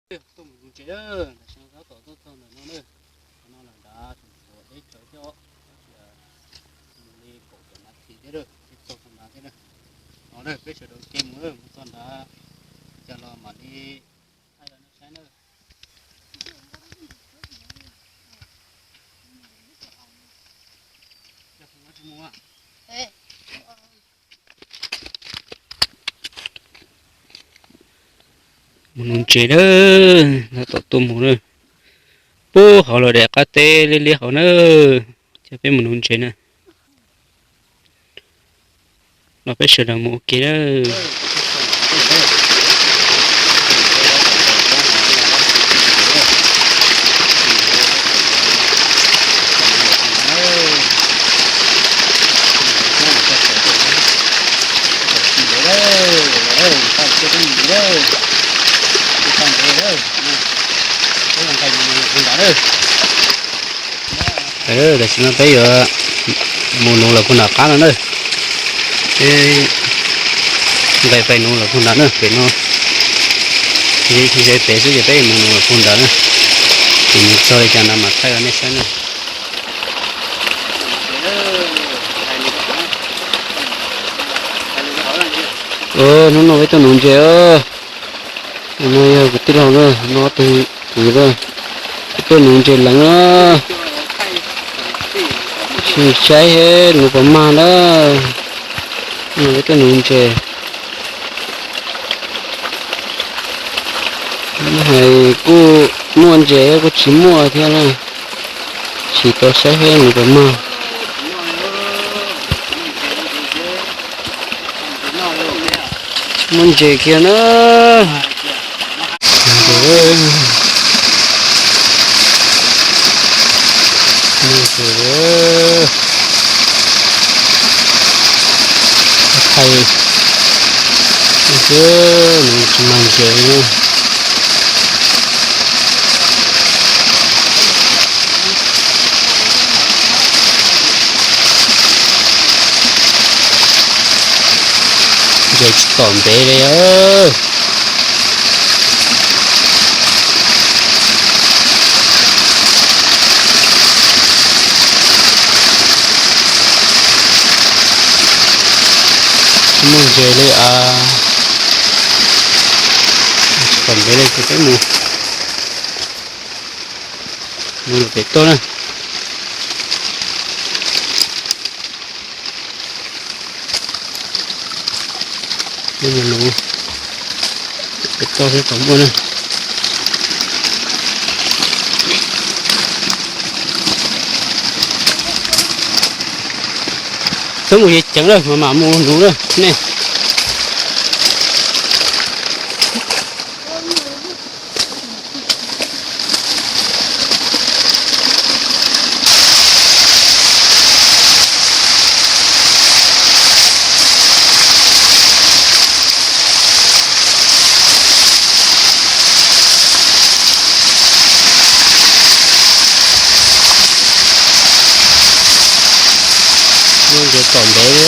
Tuaj mus nuv ntses, tam sim no tab tom tuaj txog ntawm no na. Qhov no los nrad tseem tshuav deb tsawv thiab, tab sis mus li kaum tawm nas this thiab, twb txog txog nrad thiab na. No na, peb sawv daws ke mus, mus txog nrad cas los mam li thaij rau nej saib na. Mus nuv ntses na, tab tom tuaj mus na. Pub hauv lawm daim qab teb liab liab hauv na, ces peb mus nuv ntses na. Los peb sawv daws mus ua ke na. Tam sim no peb yuav mus nuv lawm puag nram qab no na. Peb nqes pem nuv lawm puag nrad na, pem no ze pem xwb ces peb mus nuv lawm puag nrad na. Ces mus txog li cas no mas thaij rau nej saib na. Hnub no peb tuaj nuv ntses. No yog kuv tij laug na, no tus kwv na, peb tuaj nuv ntses leev na. Sim saib nuv puas mag na. No peb tuaj nuv ntses. Hais kuj muaj ntses kuj tsis muaj thiab na. Tsis tau saib seb nuv puas mag. Muaj ntses kiag na. Muaj ntses. Thaij, nws tsis mag ntses li. Ntses tsis tom ntev li. Tsis muaj ntses li as. Tsis tom ntev li ces peb mus, mus lawm pem toj na. Peb mus nuv pem toj thiab tom muaj na. Xub mus ceev lawm mas mam mus nuv na nej. Muaj ntses tom ntev li.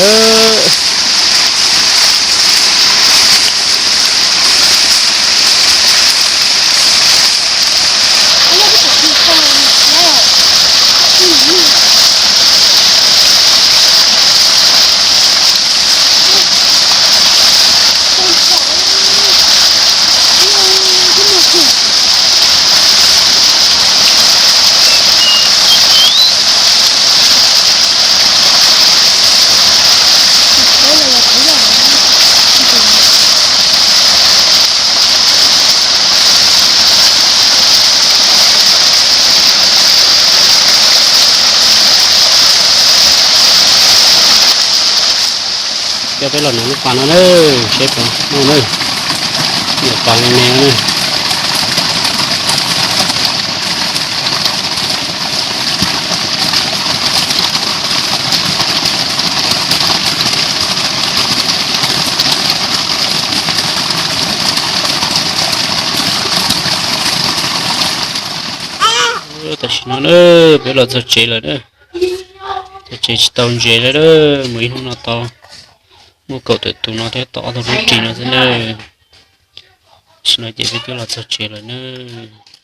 Coj peb los nuv lub pas no na, seb puas muaj na. Lub pas me me no na. Tam sim no na, peb los txog tsev lawm na. Txog tsev tsis tau ntses li, mus ib hnub no tau muaj kaum tawm tus no thiab tau ob tug lub ris no xwb na. Tam sim no ces peb twb los txog tsev lawm nawb.